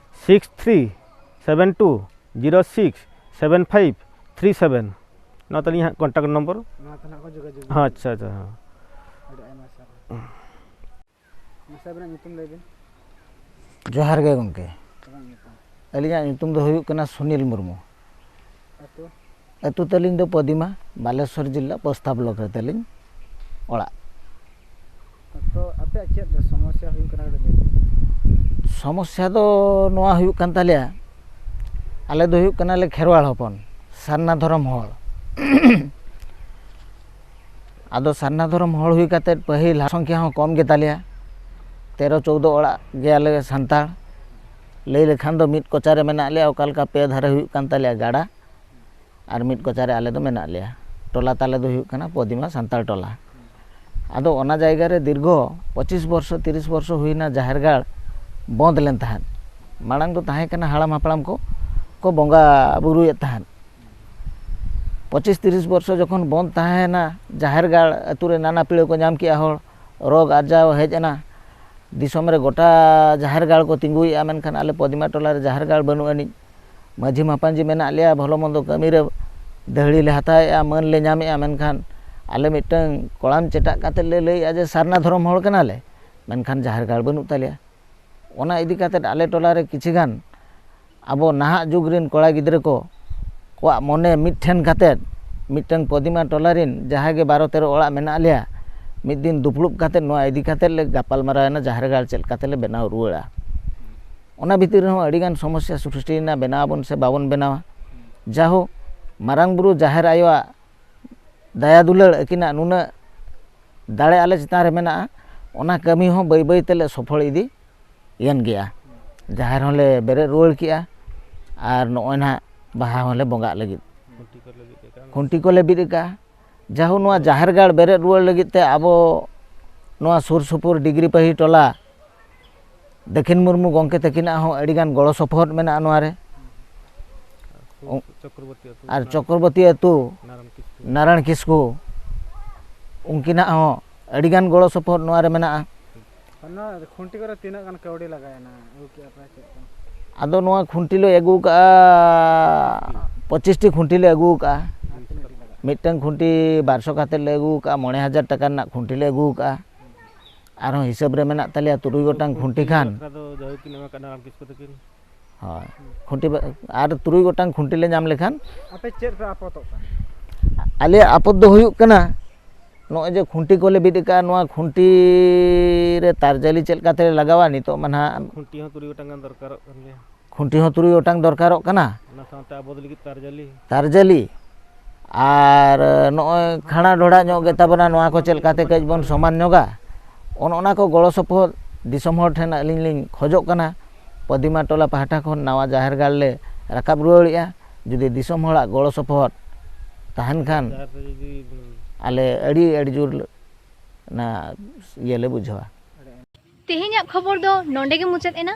Six three seven two zero six seven five three seven. ᱱᱚᱣᱟ ᱛᱟᱹᱞᱤᱧ ᱦᱟᱸᱜ ᱠᱚᱱᱴᱟᱠᱴ ᱱᱚᱢᱵᱚᱨ᱾ ᱱᱚᱣᱟ ᱛᱮ ᱱᱟᱦᱟᱜ ᱠᱚ ᱡᱳᱜᱟᱡᱳᱜᱽ ᱦᱮᱸ, ᱫᱟᱲᱮᱭᱟᱜᱼᱟ᱾ ᱟᱪᱪᱷᱟ, ᱟᱪᱪᱷᱟ, ᱦᱮᱸ᱾ ᱟᱹᱰᱤ ᱟᱭᱢᱟ ᱥᱟᱨᱦᱟᱣ᱾ ᱢᱟᱥᱮ ᱟᱵᱤᱱᱟᱜ ᱧᱩᱛᱩᱢ ᱞᱟᱹᱭ ᱵᱤᱱ᱾ ᱡᱚᱦᱟᱨ ᱜᱮ ᱜᱚᱢᱠᱮ᱾ ᱟᱵᱤᱱᱟᱜ ᱧᱩᱛᱩᱢ? ᱟᱹᱞᱤᱧᱟᱜ ᱧᱩᱛᱩᱢ ᱫᱚ ᱦᱩᱭᱩᱜ ᱠᱟᱱᱟ ᱥᱩᱱᱤᱞ ᱢᱩᱨᱢᱩ᱾ ᱟᱹᱛᱩ? ᱟᱹᱛᱩ ᱛᱟᱹᱞᱤᱧ ᱫᱚ ᱯᱚᱫᱤᱢᱟ, ᱵᱟᱞᱮᱥᱚᱨ ᱡᱤᱞᱟ, ᱯᱚᱥᱛᱟ ᱵᱞᱚᱠ ᱨᱮ ᱛᱟᱹᱞᱤᱧ ᱚᱲᱟᱜ᱾ ᱛᱚ ᱟᱯᱮᱭᱟᱜ ᱪᱮᱫ ᱥᱚᱢᱚᱥᱥᱟ ᱦᱩᱭᱩᱜ ᱠᱟᱱᱟ, ᱠᱟᱹᱴᱤᱡ ᱞᱟᱹᱭ ᱵᱤᱱ? ᱥᱚᱢᱚᱥᱥᱟ ᱫᱚ ᱱᱚᱣᱟ ᱦᱩᱭᱩᱜ ᱠᱟᱱ ᱛᱟᱞᱮᱭᱟ, ᱟᱞᱮ ᱫᱚ ᱦᱩᱭᱩᱜ ᱠᱟᱱᱟᱞᱮ ᱠᱷᱮᱨᱣᱟᱲ ᱦᱚᱯᱚᱱ, ᱥᱟᱨᱱᱟ ᱫᱷᱚᱨᱚᱢ ᱦᱚᱲ᱾ ᱟᱫᱚ ᱥᱟᱨᱱᱟ ᱫᱷᱚᱨᱚᱢ ᱦᱚᱲ ᱦᱩᱭ ᱠᱟᱛᱮᱫ ᱯᱟᱹᱦᱤᱞ ᱥᱚᱝᱠᱷᱭᱟ ᱦᱚᱸ ᱠᱚᱢ ᱜᱮᱛᱟᱞᱮᱭᱟ, ᱛᱮᱨᱚ ᱪᱳᱣᱫᱚ ᱚᱲᱟᱜ ᱜᱮᱭᱟᱞᱮ ᱥᱟᱱᱛᱟᱲ᱾ ᱞᱟᱹᱭ ᱞᱮᱠᱷᱟᱱ ᱫᱚ ᱢᱤᱫ ᱠᱚᱪᱟ ᱨᱮ ᱢᱮᱱᱟᱜ ᱞᱮᱭᱟ, ᱚᱠᱟ ᱞᱮᱠᱟ ᱯᱮ ᱫᱷᱟᱨᱮ ᱦᱩᱭᱩᱜ ᱠᱟᱱ ᱛᱟᱞᱮᱭᱟ ᱜᱟᱰᱟ, ᱟᱨ ᱢᱤᱫ ᱠᱚᱪᱟ ᱨᱮ ᱟᱞᱮ ᱫᱚ ᱢᱮᱱᱟᱜ ᱞᱮᱭᱟ᱾ ᱴᱚᱞᱟ ᱛᱟᱞᱮ ᱫᱚ ᱦᱩᱭᱩᱜ ᱠᱟᱱᱟ ᱯᱚᱫᱤᱢᱟ ᱥᱟᱱᱛᱟᱲ ᱴᱚᱞᱟ᱾ ᱟᱫᱚ ᱚᱱᱟ ᱡᱟᱭᱜᱟ ᱨᱮ ᱫᱤᱨᱜᱷᱚ ᱯᱚᱸᱪᱤᱥ ᱵᱚᱨᱥᱚ, ᱛᱤᱨᱤᱥ ᱵᱚᱨᱥᱚ ᱦᱩᱭᱱᱟ, ᱡᱟᱦᱮᱨ ᱜᱟᱲ ᱵᱚᱸᱫᱽ ᱞᱮᱱ ᱛᱟᱦᱮᱸᱫ᱾ ᱢᱟᱲᱟᱝ ᱫᱚ ᱛᱟᱦᱮᱸ ᱠᱟᱱᱟ, ᱦᱟᱲᱟᱢ ᱦᱟᱯᱲᱟᱢ ᱠᱚ ᱠᱚ ᱵᱚᱸᱜᱟ ᱵᱩᱨᱩᱭᱮᱫ ᱛᱟᱦᱮᱸᱫ᱾ ᱯᱚᱸᱪᱤᱥ ᱛᱤᱨᱤᱥ ᱵᱚᱨᱥᱚ ᱡᱚᱠᱷᱚᱱ ᱵᱚᱸᱫᱽ ᱛᱟᱦᱮᱸᱭᱮᱱᱟ, ᱡᱟᱦᱮᱨ ᱜᱟᱲ ᱟᱹᱛᱩ ᱨᱮ ᱱᱟᱱᱟ ᱯᱤᱲᱟᱹ ᱠᱚ ᱧᱟᱢ ᱠᱮᱜᱼᱟ ᱦᱚᱲ, ᱨᱳᱜᱽ ᱟᱡᱟᱨ ᱦᱮᱡ ᱮᱱᱟ, ᱫᱤᱥᱚᱢ ᱨᱮ ᱜᱚᱴᱟ ᱡᱟᱦᱮᱨ ᱜᱟᱲ ᱠᱚ ᱛᱤᱸᱜᱩᱭᱮᱫᱼᱟ, ᱢᱮᱱᱠᱷᱟᱱ ᱟᱞᱮ ᱯᱚᱫᱤᱢᱟ ᱴᱚᱞᱟ ᱨᱮ ᱡᱟᱦᱮᱨ ᱜᱟᱲ ᱵᱟᱹᱱᱩᱜ ᱟᱹᱱᱤᱡ᱾ ᱢᱟᱹᱡᱷᱤ ᱢᱟᱯᱟᱧᱡᱤ ᱢᱮᱱᱟᱜ ᱞᱮᱭᱟ, ᱵᱷᱚᱞᱚ ᱢᱚᱱᱫᱚ ᱠᱟᱹᱢᱤ ᱨᱮ ᱫᱟᱹᱦᱲᱤ ᱞᱮ ᱦᱟᱛᱟᱣᱮᱫᱼᱟ, ᱢᱟᱹᱱ ᱞᱮ ᱧᱟᱢᱮᱫᱼᱟ, ᱢᱮᱱᱠᱷᱟᱱ ᱟᱞᱮ ᱢᱤᱫᱴᱟᱝ ᱠᱚᱲᱟᱢ ᱪᱮᱴᱟᱜ ᱠᱟᱛᱮ ᱞᱮ ᱞᱟᱹᱭᱮᱫᱼᱟ ᱡᱮ ᱥᱟᱨᱱᱟ ᱫᱷᱚᱨᱚᱢ ᱦᱚᱲ ᱠᱟᱱᱟᱞᱮ, ᱢᱮᱱᱠᱷᱟᱱ ᱡᱟᱦᱮᱨ ᱜᱟᱲ ᱵᱟᱹᱱᱩᱜ ᱛᱟᱞᱮᱭᱟ᱾ ᱚᱱᱟ ᱤᱫᱤ ᱠᱟᱛᱮ ᱟᱞᱮ ᱴᱚᱞᱟ ᱨᱮ ᱠᱤᱪᱷᱤ ᱜᱟᱱ ᱟᱵᱚ ᱱᱟᱦᱟᱜ ᱡᱩᱜᱽ ᱨᱮᱱ ᱠᱚᱲᱟ ᱜᱤᱫᱽᱨᱟᱹ ᱠᱚ ᱠᱚᱣᱟᱜ ᱢᱚᱱᱮ ᱢᱤᱫ ᱴᱷᱮᱱ ᱠᱟᱛᱮ, ᱢᱤᱫᱴᱟᱝ ᱯᱚᱫᱤᱢᱟ ᱴᱚᱞᱟ ᱨᱮᱱ ᱡᱟᱦᱟᱸᱭ ᱜᱮ ᱵᱟᱨᱚ ᱛᱮᱨᱚ ᱚᱲᱟᱜ ᱢᱮᱱᱟᱜ ᱞᱮᱭᱟ, ᱢᱤᱫ ᱫᱤᱱ ᱫᱩᱯᱲᱩᱵ ᱠᱟᱛᱮ ᱱᱚᱣᱟ ᱤᱫᱤ ᱠᱟᱛᱮ ᱞᱮ ᱜᱟᱯᱟᱞᱢᱟᱨᱟᱣ ᱮᱱᱟ, ᱡᱟᱦᱮᱨ ᱜᱟᱲ ᱪᱮᱫ ᱞᱮᱠᱟᱛᱮ ᱞᱮ ᱵᱮᱱᱟᱣ ᱨᱩᱣᱟᱹᱲᱟ᱾ ᱚᱱᱟ ᱵᱷᱤᱛᱤᱨ ᱨᱮᱦᱚᱸ ᱟᱹᱰᱤᱜᱟᱱ ᱥᱚᱢᱚᱥᱥᱟ ᱥᱨᱤᱥᱴᱤᱭᱮᱱᱟ, ᱵᱮᱱᱟᱣ ᱟᱵᱚᱱ ᱥᱮ ᱵᱟᱵᱚᱱ ᱵᱮᱱᱟᱣᱟ᱾ ᱡᱟᱦᱳᱠ, ᱢᱟᱨᱟᱝ ᱵᱩᱨᱩ ᱡᱟᱦᱮᱨ ᱟᱭᱳᱣᱟᱜ ᱫᱟᱭᱟ ᱫᱩᱞᱟᱹᱲ, ᱟᱹᱠᱤᱱᱟᱜ ᱱᱩᱱᱟᱹᱜ ᱫᱟᱲᱮ ᱟᱞᱮ ᱪᱮᱛᱟᱱ ᱨᱮ ᱢᱮᱱᱟᱜᱼᱟ, ᱚᱱᱟ ᱠᱟᱹᱢᱤ ᱦᱚᱸ ᱵᱟᱹᱭ ᱵᱟᱹᱭ ᱛᱮᱞᱮ ᱥᱚᱯᱷᱚᱞ ᱤᱫᱤ ᱭᱮᱱ ᱜᱮᱭᱟ᱾ ᱡᱟᱦᱮᱨ ᱦᱚᱸᱞᱮ ᱵᱮᱨᱮᱫ ᱨᱩᱣᱟᱹᱲ ᱠᱮᱜᱼᱟ ᱟᱨ ᱱᱚᱜᱼᱚᱭ ᱱᱟᱦᱟᱜ ᱵᱟᱦᱟ ᱦᱚᱸᱞᱮ ᱵᱚᱸᱜᱟᱜ ᱞᱟᱹᱜᱤᱫ᱾ ᱠᱷᱩᱱᱴᱤ ᱠᱚᱞᱮ ᱵᱤᱫ ᱟᱠᱟᱫᱼᱟ᱾ ᱡᱟᱦᱳ, ᱱᱚᱣᱟ ᱡᱟᱦᱮᱨ ᱜᱟᱲ ᱵᱮᱨᱮᱫ ᱨᱩᱣᱟᱹᱲ ᱞᱟᱹᱜᱤᱫ ᱛᱮ ᱟᱵᱚ ᱱᱚᱣᱟ ᱥᱩᱨ ᱥᱩᱯᱩᱨ ᱰᱤᱜᱽᱨᱤ ᱯᱟᱹᱦᱤ ᱴᱚᱞᱟ ᱫᱟᱹᱠᱷᱤᱱ ᱢᱩᱨᱢᱩ ᱜᱚᱢᱠᱮ ᱛᱟᱹᱠᱤᱱᱟᱜ ᱦᱚᱸ ᱟᱹᱰᱤᱜᱟᱱ ᱜᱚᱲᱚ ᱥᱚᱯᱚᱦᱚᱫ ᱢᱮᱱᱟᱜᱼᱟ ᱱᱚᱣᱟ ᱨᱮ᱾ ᱪᱚᱠᱨᱚᱵᱚᱨᱛᱤ ᱟᱹᱛᱩ, ᱟᱨ ᱪᱚᱠᱨᱚᱵᱚᱨᱛᱤ ᱟᱹᱛᱩ ᱱᱟᱨᱟᱭᱚᱬ ᱠᱤᱥᱠᱩ᱾ ᱱᱟᱨᱟᱭᱚᱬ ᱠᱤᱥᱠᱩ, ᱩᱱᱠᱤᱱᱟᱜ ᱦᱚᱸ ᱟᱹᱰᱤᱜᱟᱱ ᱜᱚᱲᱚ ᱥᱚᱯᱚᱦᱚᱫ ᱱᱚᱣᱟ ᱨᱮ ᱢᱮᱱᱟᱜᱼᱟ᱾ ᱚᱱᱟ ᱠᱷᱩᱱᱴᱤ ᱠᱚᱨᱮ ᱛᱤᱱᱟᱹᱜ ᱜᱟᱱ ᱠᱟᱹᱣᱰᱤ ᱞᱟᱜᱟᱣᱮᱱᱟ, ᱟᱹᱜᱩ ᱠᱮᱜᱼᱟ ᱯᱮ ᱪᱮᱫ ᱠᱚ? ᱟᱫᱚ ᱱᱚᱣᱟ ᱠᱷᱩᱱᱴᱤ ᱞᱮ ᱟᱹᱜᱩ ᱠᱟᱜᱼᱟ, ᱯᱚᱸᱪᱤᱥ ᱴᱤ ᱠᱷᱩᱱᱴᱤ ᱞᱮ ᱟᱹᱜᱩ ᱠᱟᱜᱼᱟ᱾ ᱟᱨ ᱛᱤᱱᱟᱹᱜ ᱴᱤ ᱞᱟᱜᱟᱜᱼᱟ? ᱢᱤᱫᱴᱟᱝ ᱠᱷᱩᱱᱴᱤ ᱵᱟᱨᱥᱚ ᱠᱟᱛᱮᱫ ᱞᱮ ᱟᱹᱜᱩ ᱠᱟᱜᱼᱟ, ᱢᱚᱬᱮ ᱦᱟᱡᱟᱨ ᱴᱟᱠᱟ ᱨᱮᱱᱟᱜ ᱠᱷᱩᱱᱴᱤ ᱞᱮ ᱟᱹᱜᱩ ᱠᱟᱜᱼᱟ᱾ ᱟᱨᱦᱚᱸ ᱦᱤᱥᱟᱹᱵ ᱨᱮ ᱢᱮᱱᱟᱜ ᱛᱟᱞᱮᱭᱟ ᱛᱩᱨᱩᱭ ᱜᱚᱴᱟᱝ ᱠᱷᱩᱱᱴᱤ ᱠᱷᱟᱱ᱾ ᱵᱟᱠᱷᱨᱟ ᱫᱚ ᱡᱟᱭᱦᱳᱠ ᱠᱤᱱ ᱮᱢ ᱟᱠᱟᱫ ᱱᱟᱨᱟᱭᱚᱬ ᱠᱤᱥᱠᱩ ᱛᱟᱹᱠᱤᱱ᱾ ᱦᱳᱭ, ᱠᱷᱩᱱᱴᱤ ᱵᱟ-, ᱟᱨ ᱛᱩᱨᱩᱭ ᱜᱚᱴᱟᱝ ᱠᱷᱩᱱᱴᱤ ᱞᱮ ᱧᱟᱢ ᱞᱮᱠᱷᱟᱱ᱾ ᱟᱯᱮ ᱪᱮᱫ ᱯᱮ ᱟᱯᱚᱛᱚᱜ ᱠᱟᱱᱟ? ᱟᱞᱮᱭᱟᱜ ᱟᱯᱚᱛ ᱫᱚ ᱦᱩᱭᱩᱜ ᱠᱟᱱᱟ, ᱱᱚᱜᱼᱚᱭ ᱡᱮ ᱠᱷᱩᱱᱴᱤ ᱠᱚᱞᱮ ᱵᱤᱫ ᱟᱠᱟᱫᱼᱟ, ᱱᱚᱣᱟ ᱠᱷᱩᱱᱴᱤ ᱨᱮ ᱛᱟᱨ ᱡᱟᱹᱞᱤ ᱪᱮᱫ ᱞᱮᱠᱟᱛᱮ ᱞᱮ ᱞᱟᱜᱟᱣᱟ? ᱱᱤᱛᱚᱜ ᱢᱟ ᱱᱟᱦᱟᱜ ᱠᱷᱩᱱᱴᱤ ᱦᱚᱸ ᱛᱩᱨᱩᱭ ᱜᱚᱴᱟᱝ ᱜᱟᱱ ᱫᱚᱨᱠᱟᱨᱚᱜ ᱠᱟᱱ ᱜᱮᱭᱟ᱾ ᱠᱷᱩᱱᱴᱤ ᱦᱚᱸ ᱛᱩᱨᱩᱭ ᱜᱚᱴᱟᱝ ᱫᱚᱨᱠᱟᱨᱚᱜ ᱠᱟᱱᱟ᱾ ᱚᱱᱟ ᱥᱟᱶᱛᱮ ᱟᱵᱚ ᱞᱟᱹᱜᱤᱫ ᱛᱟᱨ ᱡᱟᱹᱞᱤ᱾ ᱛᱟᱨ ᱡᱟᱹᱞᱤ ᱟᱨ ᱱᱚᱜᱼᱚᱭ ᱠᱷᱟᱲᱟ ᱰᱷᱚᱲᱟ ᱧᱚᱜ ᱜᱮᱛᱟ ᱵᱚᱱᱟ, ᱱᱚᱣᱟ ᱠᱚ ᱪᱮᱫ ᱞᱮᱠᱟᱛᱮ ᱠᱟᱹᱡ ᱵᱚᱱ ᱥᱚᱢᱟᱱ ᱧᱚᱜᱟ, ᱚᱱ ᱚᱱᱟ ᱠᱚ ᱜᱚᱲᱚ ᱥᱚᱯᱚᱦᱚᱫ ᱫᱤᱥᱚᱢ ᱦᱚᱲ ᱴᱷᱮᱱ ᱟᱹᱞᱤᱧ ᱞᱤᱧ ᱠᱷᱚᱡᱚᱜ ᱠᱟᱱᱟ᱾ ᱯᱚᱫᱤᱢᱟ ᱴᱚᱞᱟ ᱯᱟᱦᱴᱟ ᱠᱷᱚᱱ ᱱᱟᱣᱟ ᱡᱟᱦᱮᱨ ᱜᱟᱲ ᱞᱮ ᱨᱟᱠᱟᱵ ᱨᱩᱣᱟᱹᱲᱮᱜᱼᱟ᱾ ᱡᱩᱫᱤ ᱫᱤᱥᱚᱢ ᱦᱚᱲᱟᱜ ᱜᱚᱲᱚ ᱥᱚᱯᱚᱦᱚᱫ ᱛᱟᱦᱮᱱ ᱠᱷᱟᱱ, ᱡᱟᱦᱮᱨ ᱨᱮ ᱡᱩᱫᱤ, ᱟᱞᱮ ᱟᱹᱰᱤ, ᱟᱹᱰᱤ ᱡᱳᱨ ᱚᱱᱟ ᱤᱭᱟᱹ ᱞᱮ ᱵᱩᱡᱷᱟᱹᱣᱟ᱾ ᱛᱮᱦᱮᱧᱟᱜ ᱠᱷᱚᱵᱚᱨ ᱫᱚ ᱱᱚᱸᱰᱮ ᱜᱮ ᱢᱩᱪᱟᱹᱫ ᱮᱱᱟ᱾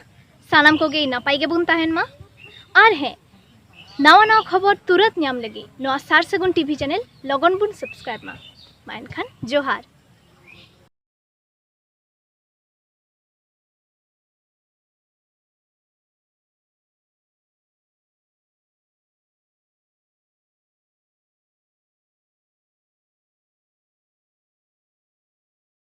ᱥᱟᱱᱟᱢ ᱠᱚᱜᱮ ᱱᱟᱯᱟᱭ ᱜᱮᱵᱚᱱ ᱛᱟᱦᱮᱱ ᱢᱟ᱾ ᱟᱨ ᱦᱮᱸ, ᱱᱟᱣᱟ ᱱᱟᱣᱟ ᱠᱷᱚᱵᱚᱨ ᱛᱩᱨᱟᱹᱛ ᱧᱟᱢ ᱞᱟᱹᱜᱤᱫ ᱱᱚᱣᱟ ᱥᱟᱨ ᱥᱟᱹᱜᱩᱱ ᱴᱤᱵᱷᱤ ᱪᱮᱱᱮᱞ ᱞᱚᱜᱚᱱ ᱵᱚᱱ ᱥᱟᱵᱥᱠᱨᱟᱭᱤᱵ ᱢᱟ᱾ ᱢᱟ ᱮᱱᱠᱷᱟᱱ ᱡᱚᱦᱟᱨ᱾